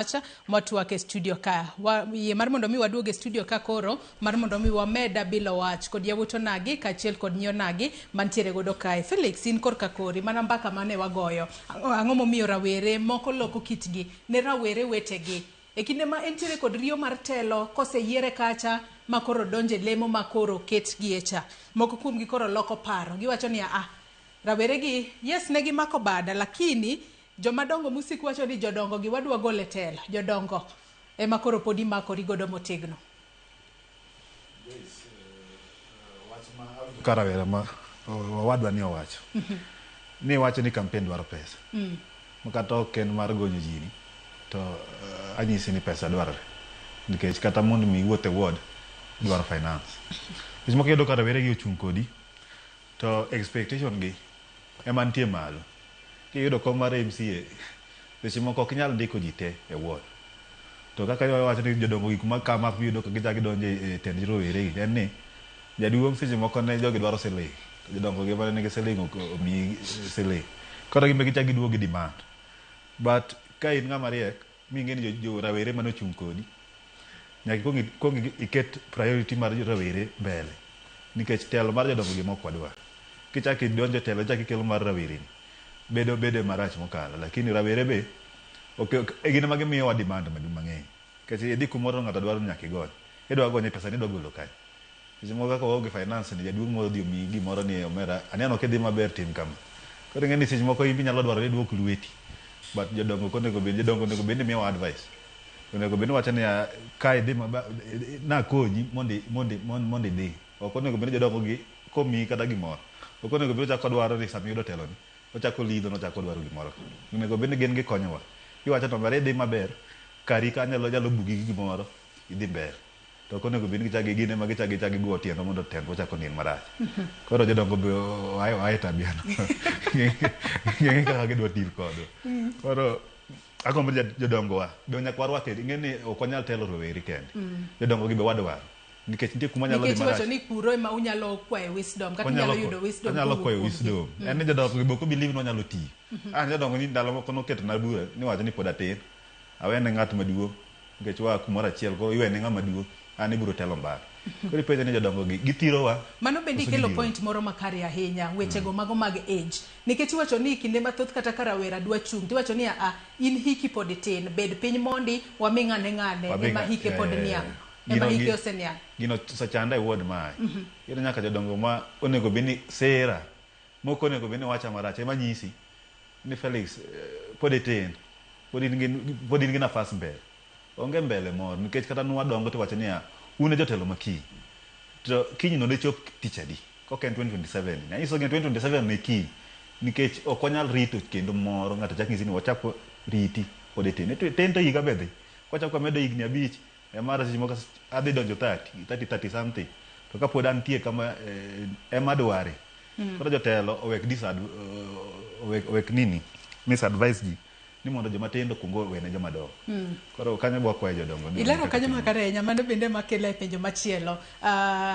Wach mwatwak e studio ka. Wa, yie mar mondo mi waduog e studio ka koro mar mondo mi wamed bilo wach kod yawuot onagi kaachiel kod nyi onagi mantiere godo kae. Felix, in korka kori mana mbaka mane wagoyo. Ang'o momiyo rawere moko loko kitgi ne rawere wetegi? E kinde ma entiere kod riyo mar telo koseyiere kacha ma koro donje lemo ma koro ketgie cha. Moko kuomgi koro loko paro. Giwacho ni ah, rawere gi yes ne gimako bada lakini Joma dongo musik wacho ni jodongo gi wadwa golo e telo. Jodongo ema koro pod imakori godo motegno. Ka rawera ma owadwa ni owacho ni wacho ni campaign dwaro pesa ma kata ok en mar gonyo ji ni to anyisi ni pesa dwarore nikech kata mondo mi iwuoth e ward dwaro finance. Seche moko iyudo ka rawere gi ochung' kodi to expectation gi ema nitie malo. Kiyudo kom mar MCA, seche moko ok inyal ndiko ji te e ward. To kaka iwacho ni jodongo gik ma come up iyudo ka gichako gidonjo e tend rowere gi en ni jaduong' seche moko ne jogi dwaro siling' to jodongo gi mane nigi siling' ok omiyi siling'. Koro gin be gichako giduogo gi demand. But ka in ng'ama riek ming'e ni jo rawere mane ochung' kodi, nyaka ikuong ikuong iket priority mar rawere mbele nikech telo mar jodongo gima ok wadwar. Kichako idonjo e telo ichako ikelo mar rawere ni, bedo bedo marach mokalo. Lakini rawere be ok gin ema gimiyowa demand mang'eny. Nikech idhi kumoro ng'ato dwaro ni nyaka igony. Idwa gonye pesa ni idwa golo kanye? Seche moko kaka waonge finance ni jaduong' moro odhi omiyi gimoro ni omera aneno kidhi maber tim kama. Koro ing'e ni seche moko in be inyalo dwaro ni iduok lweti but jodongo ok onego bed jodongo onego bed ni miyowa advice. Onego bed ni wacho niya ka idhi maber nakonyi mondo mondo mondo idhi. Ok onego bed ni jodongo gi komiyi kata gimoro. Ok onego bed ni ochako odwaro ni sama iyudo telo ni ochako olidho ni ochako odwaro gimoro. Onego bed ni gin gikonyowa. Iwacho to omera idhi maber kari ka anyalo anyalo bugi gi gimoro idhi mbele. To ok onego bed ni gichak gin ema gichak gichak gibuo tiendwa mondo tendwa ochak onin marach. Koro jodongo be oa e tabia no. Ging'e kaka gidwa deal kodwa. Koro agombo ni jodongo wa be nyaka warwak ing'e ni ok wanyal telo rowere kende. Jodongo gi be wadwaro. Nikech nitie kuma nyalo dhi Nikech marach. iwacho ni kuro ema unyalo kwaye wisdom kata unyalo yudo wisdom Wanyalo kowuok kwayo kuomgi. wisdom. En ni jodongo gi be ok believe ni wanyalo tiyo. An jodongo ni ndalo moko noketona bura ni wacho ni pod atin. Awene ng'at maduong' nikech waa kumoro achiel koro iwene ng'ama duong' an ibiro telo mbali. Koro ipenjo ni jodongo gi githirowa Mano bende koso ikelo gidhirowa? point moro makare ahinya, wechego mago mag age. Nikech iwacho ni kinde mathoth kata ka rawera dwa chung' tiwacho ni aa, in hiki pod tin, bed piny mondi wami ng'ane ng'ane Wami ema ng'a- hike pod eh, niang', ema gino hike gi- oseniang'. Gino osechanda e ward mae. Iyudo nyaka jodongo ma onego bed ni sera, mok onego bed ni wacha marach ema nyisi ni Felix eh, pod itin, pod in gi pod in gi nafas mbele. Onge mbele moro nikech kata nwadongo tiwacho niya un e jotelo ma kiny. To kiny no dechop tich adi? Kok en 2027 ni. Anyiso gi 2027 ne kiny nikech ok wanyal rito kendo moro ng'ato chak nyisi ni wachak riti pod itin. Tin to higa be dhi. Kwachako wamedo higni abich e mara seche moko adhi donjo 30, 30, 30 something. To kapod antie kama eh, ema dware. Koro jotelo owek disad, owek, owek nini misadvise ji ni mondo joma tindo okuong owene joma dongo. Koro kanyo bwa kwayo jodongo ni Ilero kaka kanyo timo. makare ahinya, mano bende ema kela e penjo machielo. Ah,